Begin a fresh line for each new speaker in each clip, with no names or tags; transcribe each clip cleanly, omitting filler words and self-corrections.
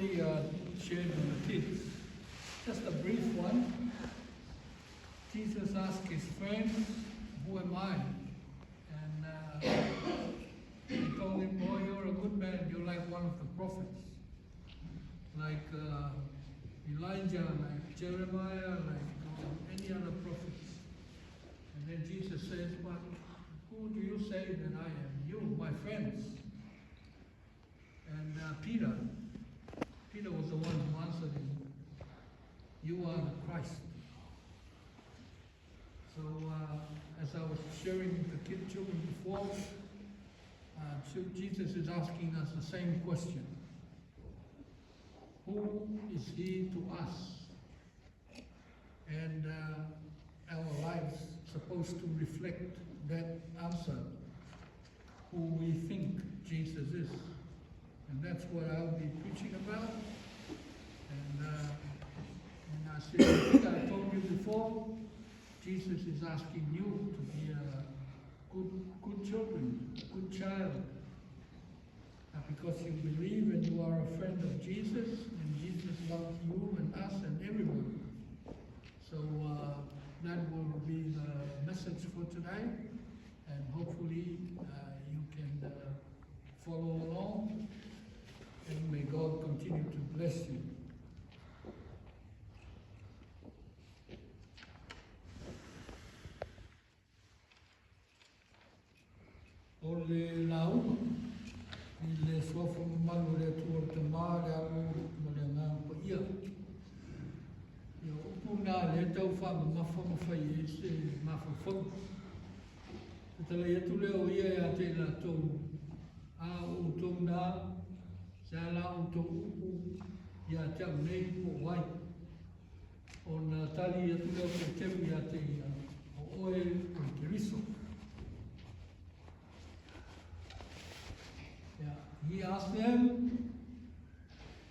already shared with the kids. Just a brief one. Jesus asked his friends, Who am I? And they told him, Boy, you're a good man. You're like one of the prophets. Like Elijah, like Jeremiah, like any other prophets. And then Jesus says, But who do you say that I am? You, my friends. And Peter was the one who answered him, You are the Christ. So as I was sharing with the children before, so Jesus is asking us the same question. Who is he to us? And our lives supposed to reflect that answer, who we think Jesus is. And that's what I'll be preaching about. And I said, I think I told you before, Jesus is asking you to be a good children, a good child. Because you believe and you are a friend of Jesus, and Jesus loves you and us and everyone. So that will be the message for today, and hopefully you can follow along, and may God continue to bless you. O le lauga, i le suafa mamalu o le Atua o le Tama, le Alo ma le Agaga Paia. Ia o upu na lea tau faamamafa ma fai ai se mafaufauga. Te talai atu lea o ia ia te i latou, a o outou na, se a la outou upu ia te au nei po o ai. Ona tali atu lea o Peteru ia te ia, o oe o le Keriso. Yeah. He asked them,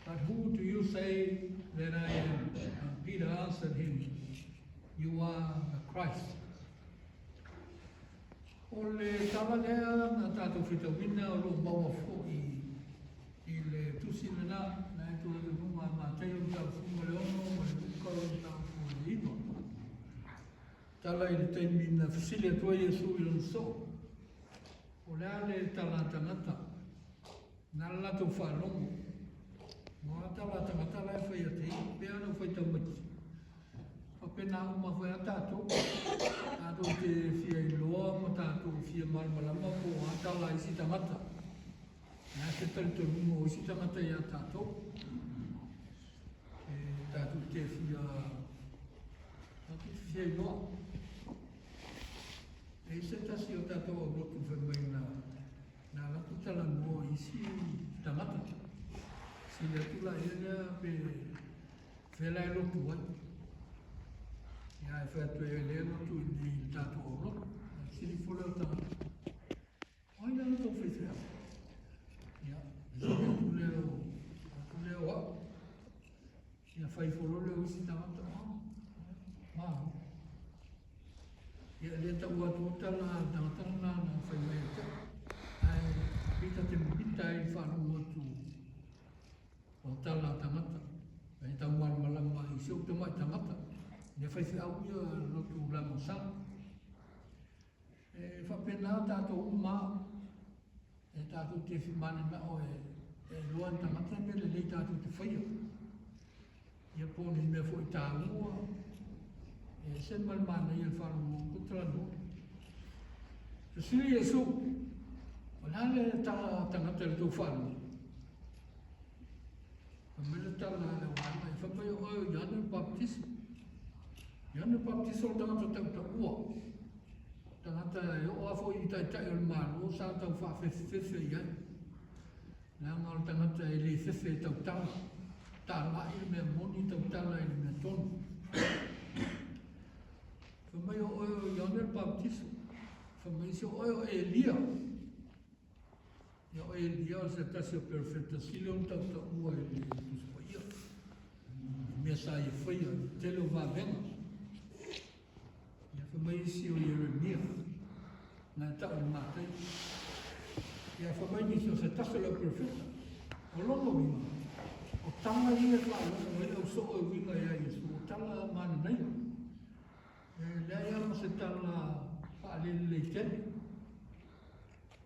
But who do you say that I am? And Peter answered him, You are the Christ. O le tala lea na tātou whitauina o lo maua fo'i i le tusi lena, na e tua te hunga Mateo mataupu 16 ma le Luka mataupu 9. Tala i le taimi na fesili atu ai Iesu i lona soo. O le a le tala a tangata, na le latou faalogo. Mo a tala a tangata la e whai a te i, pea na whai tamaiti. Faapena uma foi a tātou, tātou te fia iloa ma tātou fia malamalama po o a tala a isi tangata. E a se talitonuga o isi tangata ia tātou. E tātou te fia, tātou te fia iloa. E se tasi o tātou au lotu whai mai nā, nā latu tala noa isi tangata. Sili atu la ia lea pe Whea la e lotu ai. Ia e whai atu e le lotu i nei i tātou au lotu. Sili fole o tangata. Ai la lotu whai whea. Ia, sili atu leo, atu leo au. Ia whai folo leo isi tangata. Oh, māro. Ia le tau atu o tala tangata na na whai mai atu. Ai, pita te mita i whanau atu. O tala tangata, e tau malamalama i si ou tamai tangata, le faifeau ia lotu lagosala. E faapena tatou uma, e tatou te fimananao e iloa ni tagata mea lelei tatou te faia. Ia po o ni mea foi taua, e ese ma le manaia le faalogologo ko talanoa. Fesili Iesu, o le a le tala tagata i le tou faalogo? Fai mai le tala a le vaega, e fai mai o oe o Ioane le Bapetiso. Ioane le Bapetiso o le tagata tautaua. Tagata e oo lava foi i taitai o le Malo sa tau faafefefefe i ai. Leaga o le tagata e le fefe e tautala. Talai le mea moni, tautala i le mea tonu. Fai mai o oe o Ioane le Bapetiso. Fai mai isi o oe o Elia. Ia o Elia o se tasi o perofeta sili ona tautaua i le Tusi Paia. I mea sa ia faia i le tele o vavega. Ia fai mai isi o Ieremia, na e tau i le Mataio. Ia fai mai nisi o se tasi o le au perofeta. O lona uiga, o tala. tala ia e faalogo ai le au soo e uiga ia Iesu, o tala mananaia. E leai lava ma se tala faalelelei tele.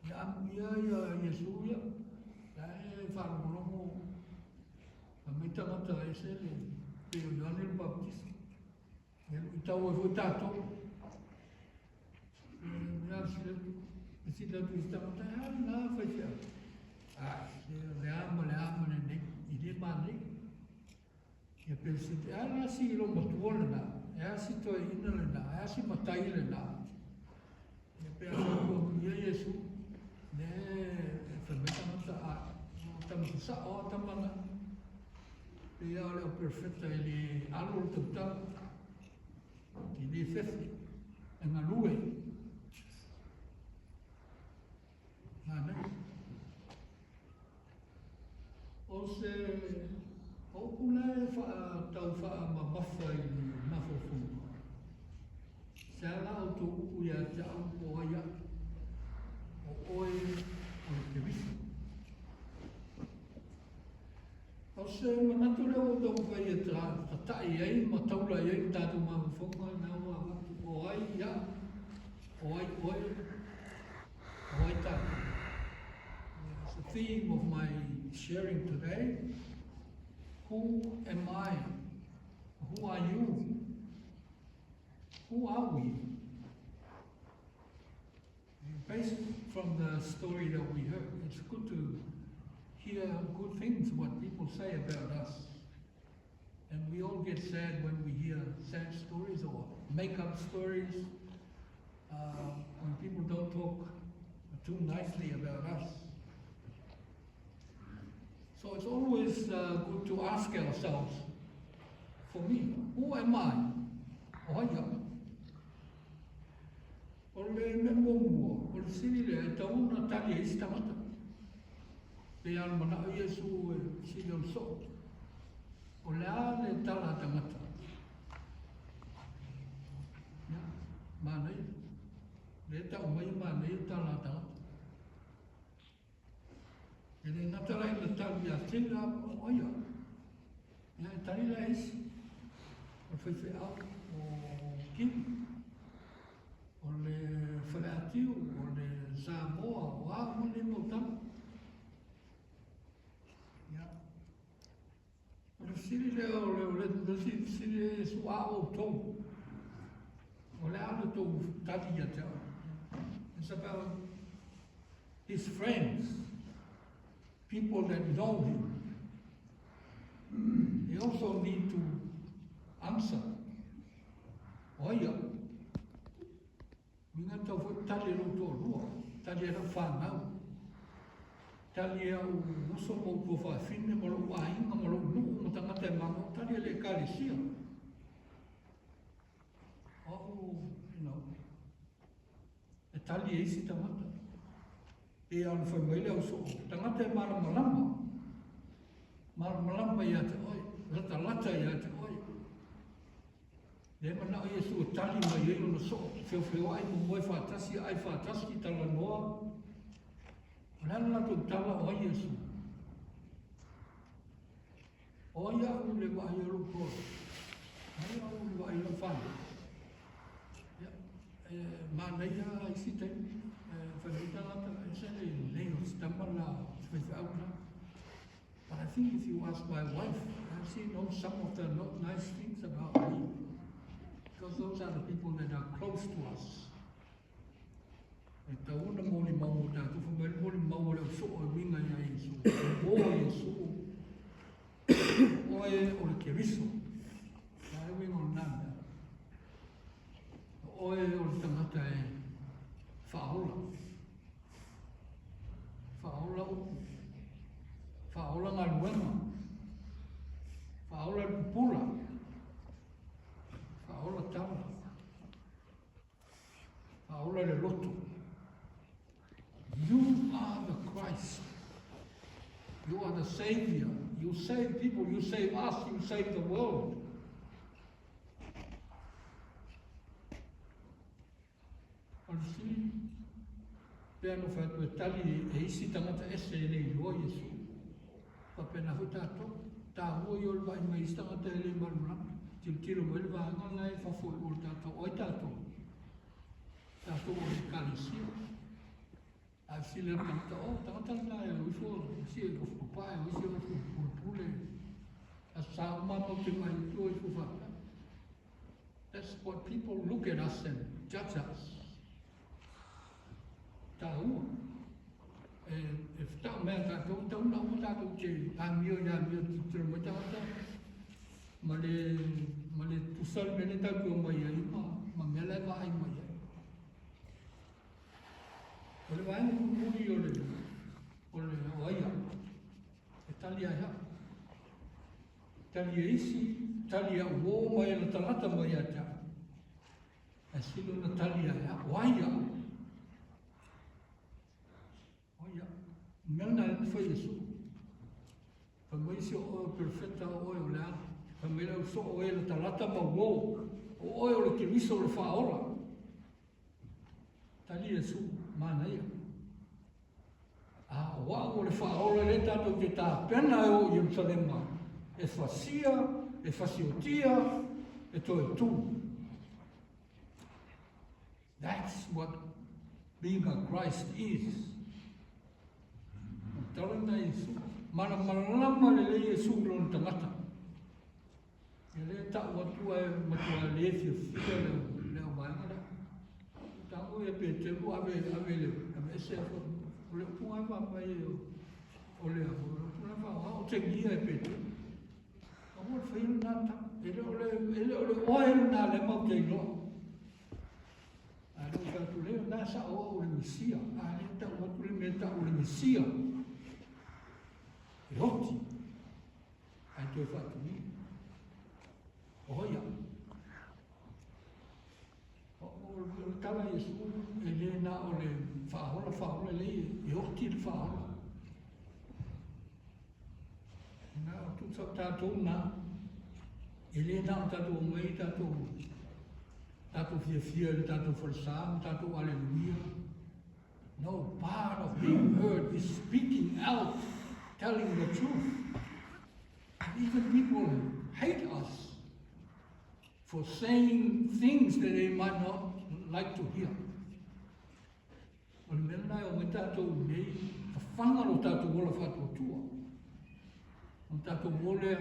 Ia amuia ia Iesu ia, la e faalogologo fai mai tagata ese le pei o Ioane le Baptista. E luitau ai foi tatou. E sili atu i se tagata, e a lena faifeau. Ai, se o le a ma le a ma lenei, i le manaia. Ia pe se, e a la si lou matua lena, e a si toeaina lena, e a si matai lena. Ia pe a fautua amuia Iesu, le e fai mai tagata, a, o tama sasao a tama na. Pei lava o le au perofeta e le alo le tautala, e le fefe, e galue. Manaia. O se upu la e tau faamamafa i le mafaufauga, se a la outou upu ia te au po o ai au, o oe o le Keriso. O se manatu lea ua taumafai e tata'i ai ma taula i ai le tatou mafaufauga lena ua avatu, o ai au, o ai oe, o ai tatou. It's the theme of my sharing today. Who am I? Who are you? Who are we? Based from the story that we heard, it's good to hear good things, what people say about us. And we all get sad when we hear sad stories or make-up stories, when people don't talk too nicely about us. So it's always good to ask ourselves, for me, who am I? O ai au? O le mea muamua, o le fesili lea e tatau ona tali ai se tagata. Pei lava ona manao Iesu e fesili o le soo. O le a le tala a tagata? Ia, manaia. Lea e tau mai e manaia le tala a tagata. E le gata la ina tali ia tele a o ai au. Ia, e tali la e isi. O le faifeau, o Kiwi, o le Faleatiu, o le Samoa, o a uma nei mau tala. Ia. O le fesili lea o le, o le, le fesili e su'a outou. O le a le tou tali ia te au. It's about his friends, people that know him. They also need to answer. O ai au? Uiga tau foi tali e lou toalua, tali e lau fanau, tali e au uso ma ou tuafafine ma lou aiga ma lou nuu ma tagata e manao, tali e le Ekalesia. O au, you know, e tali e isi tagata. Pei lava ona fai mai le au soo, tagata e malamalama, malamalama ia te oe, latalata ia te oe. Lea e manao Iesu e tali mai ai lona soo, feofeoai ma moe faatasi, ai faatasi, talanoa. O le a le latou tala o ai Iesu? O ai au i le vaai a lou toalua? O ai au i le vaai a lau fanau? Ia, e manaia isi taimi, e fai mai tagata, e se le lelei o se tama la, se faifeau la. But I think if you ask my wife, she knows some of the not nice things about me. Because those are the people that are close to us. E tatau ona molimau mo tatou, fai mai le molimau a le au soo e uiga ia Iesu. O Iesu, o oe o le Keriso. O le a le uiga o lena mea? O oe o le tagata e faaola. Faaola upu. Faaola galuega. Faaola le pupula. Faaola tala. Faaola le loto. You are the Christ. You are the Savior. You save people, you save us, you save the world. O le fesili, pea na fai atu e tali e isi tagata ese e le iloa Iesu. Faapena foi tatou. Taua ia o le vaai mai isi tagata e le malamalama. Tilotilo mai le vaega la e fafo i o le tatou, o ai tatou? Tatou o le ekalesia. A fesili atu tagata, o tagata lena e o ifo, isi e ofu papae, o isi e ofu pulepule. Aso Sa uma matou te vaai atu o ifo faapea. That's what people look at us and judge us. Taua. E, e whtau mea tātou, tau na uma tātou te amio i amio tilotilo mai tagata, ma le, ma le tusa le mea le tau mai ai ma, ma mea la e vaai mai ai. O le vaega mulimuli o le, o le o ai au, e tali ai au. Tali e isi, tali au uō mai e latalata mai ia te au. Ae sili ona tali ai au, o ai au? O ai au? Mea na e fai Iesu. Fai mai se o oe o perofeta o oe o le a. Fai mai lau so o e latalata ma uō. O oe o le Keriso o le whaola. Tali Iesu, manaia. A o au o le faaola lea tatou te tapena e oo i Ierusalema, e fasia, e fasiotia, e toe tū. That's what being a Christ is. O tala na Iesu. Malamalama lelei Iesu i lona tagata. E le tau atu ai matua le fiafia le le au vaega lea. Tago ia Peteru ave ave le ave ese o le upu ai va mai o le o le upu la va o te ngia e Peteru. A mo le fai na ta e le o le e le o le oe na le mau te iloa. A le o atu le na sa o o le Mesia. A le tau atu le mea tau o le Mesia. E oti. Ae toe faatuina. O hoi au. O, o, o le tala Iesu, e le na o le faaola, faaola lei, e oti le faaola. E na o tusa o tātou na, e le na o tātou mai, tātou, tātou fiafia i le tātou whalesa, ma tātou aleluia. No, part of being heard is speaking out, telling the truth. And even people hate us for saying things that they might not like to hear. O le mea lena e o mai tātou nei, whawhanga lo tātou ola whātuatua. O tātou o lea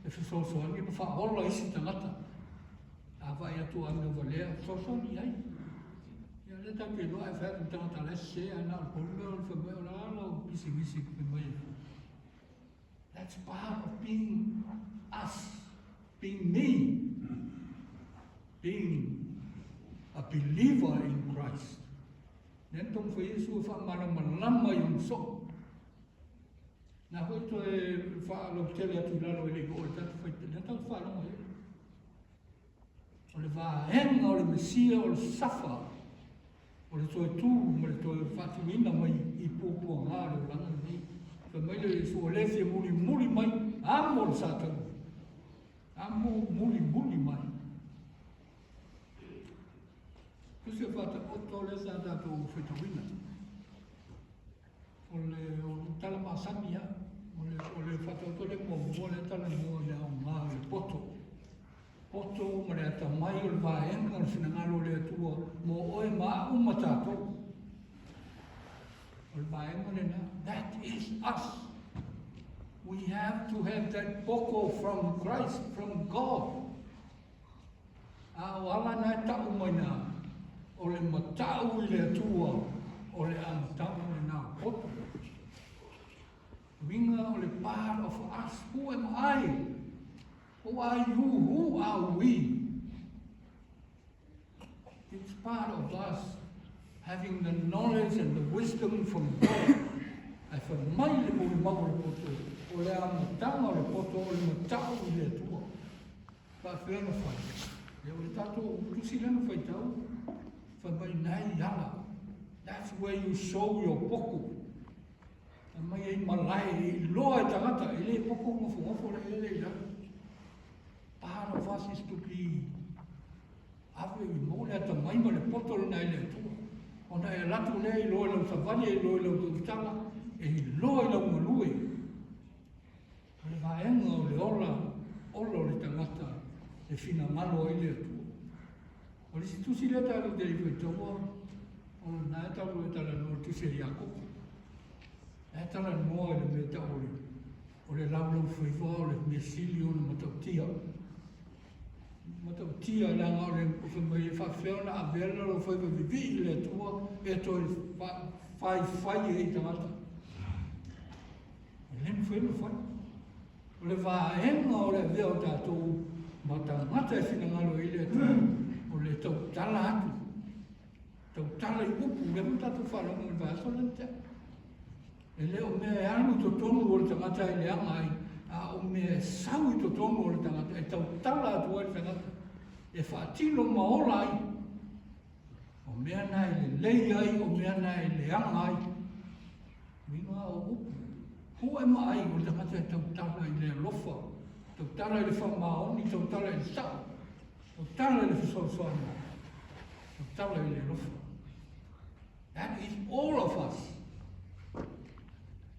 e whesoasoani ma whaola isi tangata. A vai atu a mea walea, fesoasoani ai. Ia lea tatou te iloa e fai atu tagata la e sese ae na o le polu mea o le fai mai o le a lau pisinisi fai mai e. That's part of being us, being me, being a believer in Christ. Lea na taumafai Iesu e faamalamalama i ona soo. Na hoi toe whaalautele atu i lalo e le i oo i le tatou fai, lea tatou faalogo i ai. O le vaega o le Mesia o le safa, o le toe tū ma le toe faatuina mai i puapuaga o le olaga lenei. Fai mai le Iesu, o le fia mulimuli mai, amo le Satani. Amo mulimuli mai. Tusi o whataoto le sa tātou whaitawina. O le, o le tala masani a, o le, o le whataoto le muamua le tala mua le aoga o le poto. Poto ma le atamai o le vaega o le finagalo o le Atua mo oe ma a'u ma tatou. O le vaega lena, that is us. We have to have that boko from Christ, from God. A o ala na e ta'u mai na, o le mata'u i le Atua, o le amataga lena o poto. Uiga o le part of us, who am I? Who are you? Who are we? It's part of us having the knowledge and the wisdom from God. Ae fai mai le molimau o le poto, o le amataga o le poto o le matau i le Atua. Faafefea ona fai? Ia o le tatou tusi lea na faitau, fai mai nai ala. That's where you show your poko. Aumai ai malae e iloa e tagata, e le poko gofogofo le ele i lalo. Part of us is to be ave i mo le atamai ma le poto lena i le Atua. Ona e alu atu lea e iloa i lau savali, e iloa i lau tautala, e iloa i lau galue. O le vaega o le ola, ola o le tagata e finagalo ai le Atua. O le isi tusi lea tatou te le i faitaua, o lena e tatou te talanoa i le tusi a Iakopo. La e talanoa i le mea e tau o le, o le laulaufaiva o le mea sili ona matautia. Matautia leaga o le fai mai e faafefea ona avea le laulaufaiva vivii i le Atua e toe faifai ai i tagata. E le mafai ona fai. O le vaega o le avea o tatou ma tagata e finagalo ai le Atua, o le tautala atu, tautala i upu, lea foi tatou faalogo i le vaiaso lea na tea. E le o mea e alu i totonu o le tagata e leaga ai, a o mea e sau i totonu o le tagata e tautala atu ai le tagata, e faatino ma ola ai. O mea na e lelei ai, o mea na e leaga ai. Uiga o upu. Who am I? O le tagata e tautala i le alofa, tautala i le faamaoni, tautala i le sao, tautala i le fesoasoani, tautala i le alofa. That is all of us.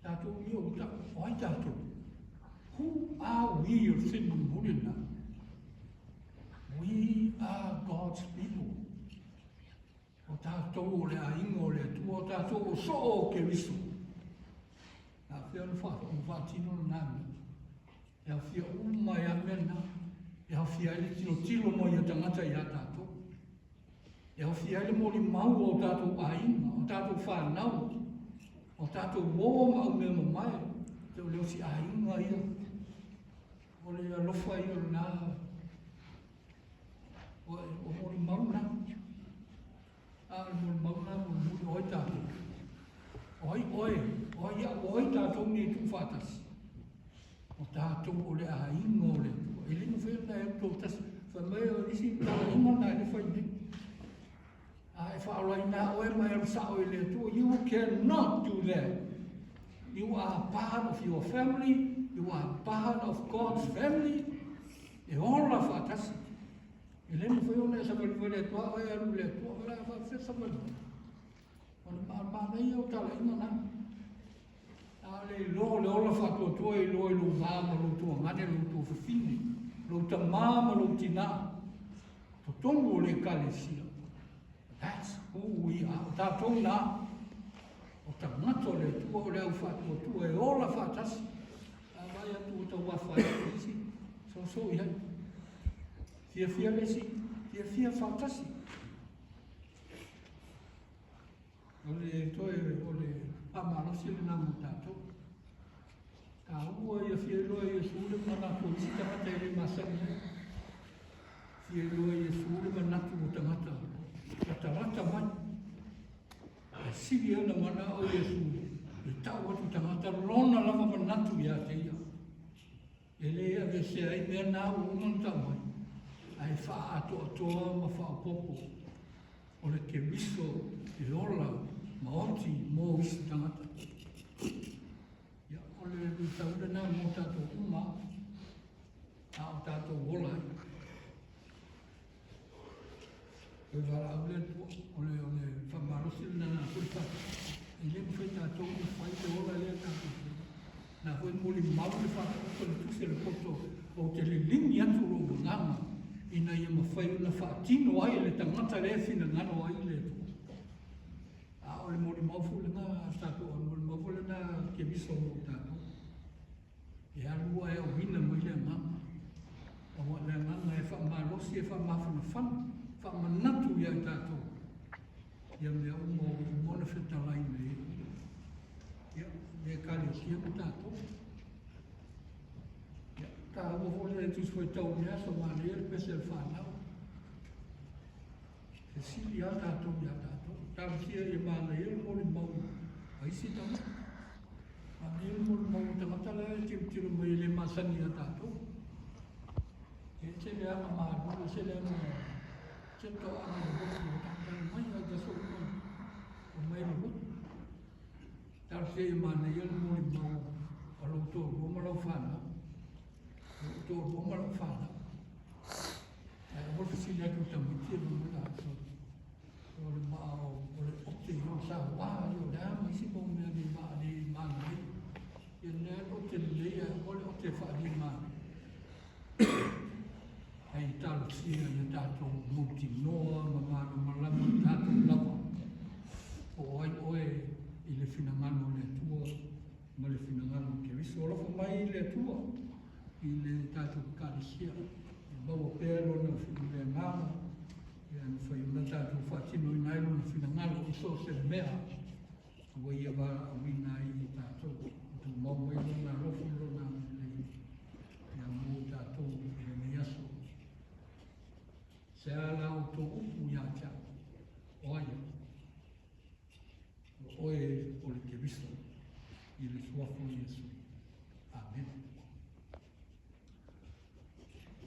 Tatou ia o ta, o ai tatou? Who are we o le fesili mulimuli lena? We are God's people. O tatou o le aiga o le Atua, o tatou o soo o Keriso. A fea ona faatino lena mea. E aofia uma ai a mea na. E aofia ai le tilotilo mai a tagata ia tatou. E aofia ai le molimau o tatou aiga, o tatou whanau, o tatou uo ma au mea mamae. Te o le osi aiga ia. O le alofa ia o lena. O molimau na. A o le molimau na mulimuli o ai tatou. O ai oe, o ai au, o ai tatou nei e tuufaatasi. O tatou o le aiga o le Atua. E le mafai ona e alu toatasi. Fai mai o nisi talaiga na e le fai nei. A e faaolaina oe ma e alu sao i le Atua. You cannot do that. You are part of your family. You are part of God's family. E ola faatasi. E le mafai ona e savalivali atu a oe e alu i le Atua. O le a faafefea savalivali. O le manaia o talaiga na. A o le iloa o le ola faatuatua e iloa i lou va ma lou tuagane, lou tuafafine, lou tamā ma lou tinā. Totonu o le ekalesia. That's who we are. O tatou nā. O tagata o le Atua, o le au faatuatua e ola faatasi. A vaai atu ua tauafa ai le isi, soso i ai. Fiafia le isi, fiafia faatasi. O le toe o le faamalosi lena mo tatou. Taua ia fia iloa e Iesu le manatu o isi tagata e le masani ai. Fia iloa e Iesu le manatu o tagata latalata mai. Ae sili ai ona manao Iesu e tau atu tagata lona lava manatu ia te ia. E le aveesea ai mea na ua uma ona tau mai, ae faaatoatoa ma faaopoopo o le Keriso e ola ma oti mo isi tagata. Ia, o le luitau lena mo tatou uma, a o tatou ola ai. O le valaau lea o le, o le faamalosi lena na foi fa. E le mafai tatou ona fai le ola lea tatou te. Na foi molimau le faataoto le tusi a le poto ou te liligi atu lou agaga ina ia mafai ona faatino ai e le tagata lea e finagalo ai le Atua. A o le molimau foi lena a tatou, o le molimau foi lena a Keriso mo tatou. E alu ae auina mai le agaga. Aua o le agaga e faamalosi, e faamafanafana, faamanatu ia i tatou ia mea uma ua uma ona fetalaina i ai. Ia, le Ekalesia ma tatou. Ia, taua foi le Tusi Faitau o le aso, manaia le pese a le fanau. Fesili lava tatou ia tatou. Talosia ia manaia le molimau a isi tagata. Manaia le molimau a tagata la e tilotilo mai e le masani ia tatou. E ese le aga malu, ese le aga se toaga i le lotu, o tagata mai ai ta sou mai, o mai le lotu. Talosia ia manaia le molimau a lou toalua ma lau fanau. Lou toalua ma lau fanau. Ae aua le fesili atu i tamaiti e mai la so o le maa o le ote o le sa wā o le a ma isi mau mea le maa le manaia. Ia lenei lava le ote lelei ae aua le ote faalima ae talosia ia tatou mautinoa ma malamalama tatou lava po o ai oe i le finagalo o le Atua ma le finagalo o Keriso. Alofa mai le Atua i le tatou Ekalesia, ia maua pea lona agaga, ia mafai ona tatou faatinoina ai lona finagalo i so o se mea ua ia valaauina ai i tatou. Tumau mai lona alofa ma lona agalelei ia mo tatou i lenei aso. Se a la outou upu ia te au, o ai au? O oe o le Keriso i le suafa o Iesu. Amene.